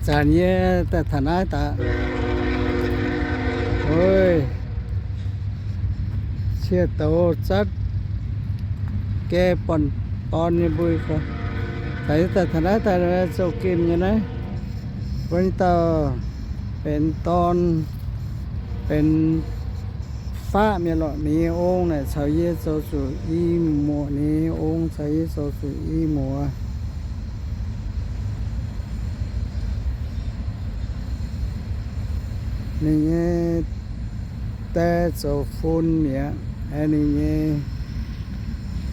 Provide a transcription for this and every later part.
Zanc yie daaih taux naaiv daaih, cie douz zatv gae born-born nyei mbui. Zanc yie daaih taux naaiv daaih zoux gemh nyei naaiv, wuov dauh benx dorn, benx faqv mienh lorqc. Ninh nyei ong naaic caux yie zoux zuqc i muoc, ninh nyei ong caux yie zoux zuqc i muoc. Ninh nyei die zoux fun mi'aqv, ninh nyei,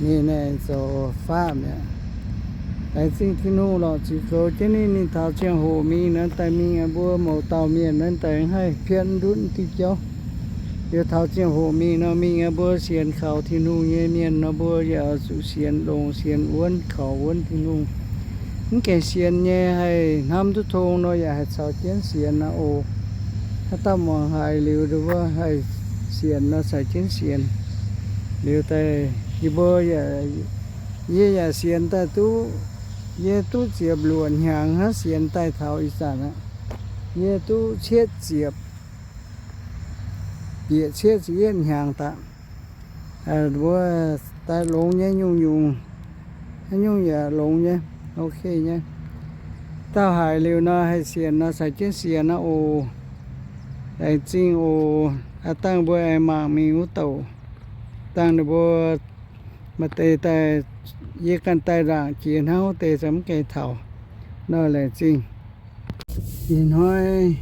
ninh naaic zoux faqv mi'aqv. Laengz zingh Tin-Hungh lorqc, ziux goux jienv ninh, ninh taux ziangh hoc mingh nor daaih mingh, mbuo mouz dauh mienh naaiv daaih haih pietv ndutv diuh jauv. Liuz taux ziangh hoc mingh nor mingh, mbuo sienx kaux Tin-Hungh nyei mienh nor, mbuo yaac zuqc sienx longx, sienx wuonv, kaux wuonv Tin-Hungh. Mv gaengh sienx nyei haih hnamv duqv tong nor yaac haih caux jienv sienx aqv oc. Haaix dauh muangx haiz liuz nduov haih sienx nor caux jienv sienx. Liuz daaih yie mbuo, yie yaac sienx daaih duqv, yie duqv ziepc luoqc hnyangx hnangv sienx daaih taux ih zanc aqv. Yie duqv cietv ziepc, bieqc cietv ziepc yietv hnyangx daaih. Mbuo daaih longx nyei nyungc-nyungc, haaix nyungc yaac longx nyei, ok nyei. Dauh haiz liuz nor haih sienx nor caux jienv sienx aqv oc. Laengz zingh oc. Aav dangh mbuo aengx mangc mingh wuov douc. Dangh ninh mbuo maaih deix daaih, yie ganh daaih nzaangc jiex hnangv wuov deix za'gengh mv gaengh taux nor. Laengz zingh. Ih hnoi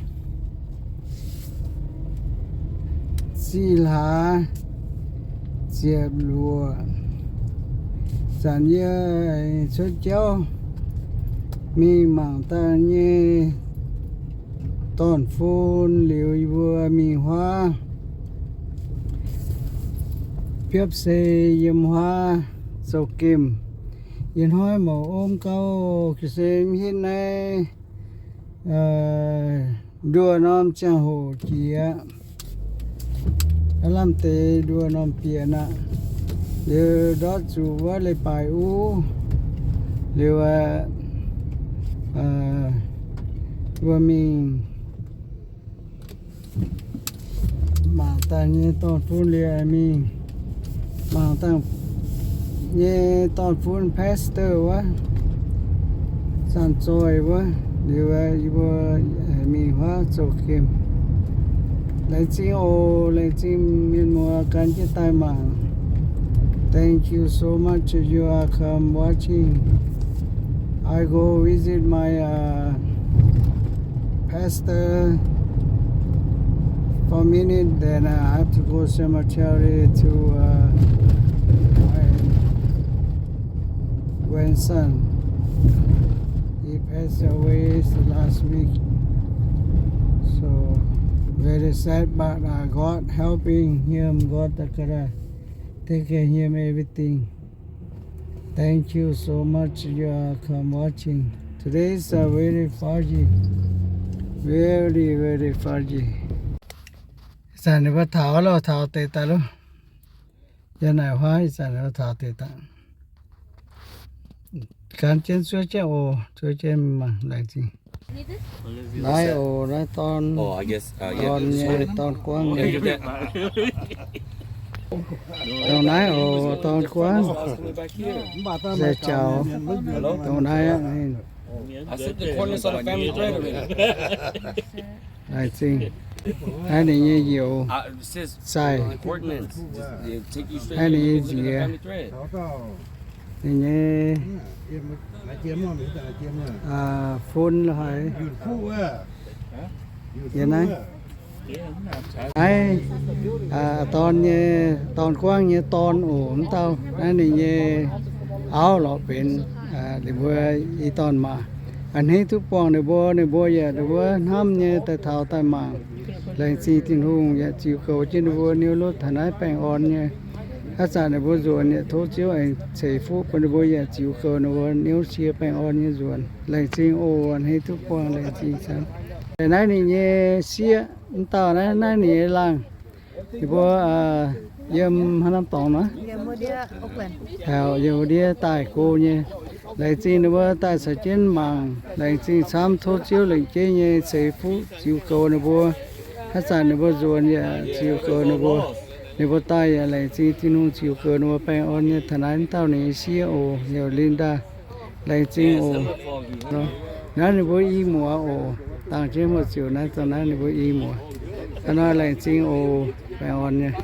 ziqh hlaax ziepc luoqc, zanc yie cuotv jauv mingh mangc dangh nyei dorn-fun liuz yie mbuo mingh huaav biopv se yiem huaav zoux gemh. Ih hnoi mouc om gauh ga'sie mv hitv naaiv nduoh norm ziangh hoc jiex, aav lamh deix nduoh norm bieqc aqv. Liuz ndortv zuqc wuov leiz-baaix uv, liuz mbuo mingh mangc dangh nyei dorn-fun liuz mingh mangc dangh nyei dorn-fun pastor wuov, zanc-zoih wuov, liuz yie mbuo mingh huaav zoux gemh. Laengz zingh oc, laengz zingh mienh muoz gan jienv daaih mangc. Thank you so much you are come watching. I go visit my uh, pastor for a minute, then I have to go cemetery to uh, my grandson. He passed away the last week. So very sad, but uh, God helping him, God gonna take care of him everything. Thank you so much you are come watching. Today is uh, very foggy, very very foggy. Ih zanc ninh mbuo taux loh, taux deix daaih loh. Yiem naaic huaav ih zanc ninh mbuo taux deix daaih. Gan jienv zuov jienv oc, zuov jienv mangc laengz zingh. Naaiv oc, naaiv dorn, dorn nyei, dorn guangv nyei. Dongh naaiv oc, dorn guangv, nzauh jaux. Dongh naaiv aqv. Laengz zingh. Naaiv ninh nyei youz zaih. Naaiv ninh nyei nziex. Ninh nyei fun lo haic. Yie naaiv, naaiv dorn nyei, dorn guangv nyei dorn oc, mv dauh naaiv ninh nyei auv lorqc benx ninh mbuo i dorn-maac. A'hneiv duqv buangh ninh mbuo, ninh mbuo yaac ninh mbuo hnamv nyei daaih taux daaih mangc. Laengz zingh Tin-Hungh yaac ziux goux jienv ninh mbuo niouv lotv taux naaiv baengh orn nyei. Aav zanc ninh mbuo nzuonx yaac tov Ziouv aengx ceix fuqv bun ninh mbuo yaac ziux goux ninh mbuo niouv cie baengh orn nyei nzuonx. Laengz zingh oc, a'hneiv duqv buangh, laengz zingh camv. Naaiv ninh nyei sieqv, mv dauh naaiv, naaiv ninh nyei laangh. Ninh mbuo yiem haaix norm dorngx nor? Taux yiem ndiev daaih go nyei. Laengz zingh ninh mbuo daaih caux jienv mangc. Laengz zingh camv, tov Ziouv lengc jeiv nyei ceix fuqv ziux goux ninh mbuo. Haaix zanc ninh mbuo nzuonx yaac ziux goux ninh mbuo. Ninh mbuo daaih yaac laengz zingh Tin-Hungh ziux goux ninh mbuo baengh orn nyei. Taux naaiv dauh ninh nyei sieqv oc, heuc Linda. Laengz zingh oc. Naaiv ninh mbuo i muoz oc. Dangh jienv muoz-ziuc naaiv, dongh naaiv ninh mbuo i muoz. Aa, naaiv laengz zingh oc, baengh orn nyei.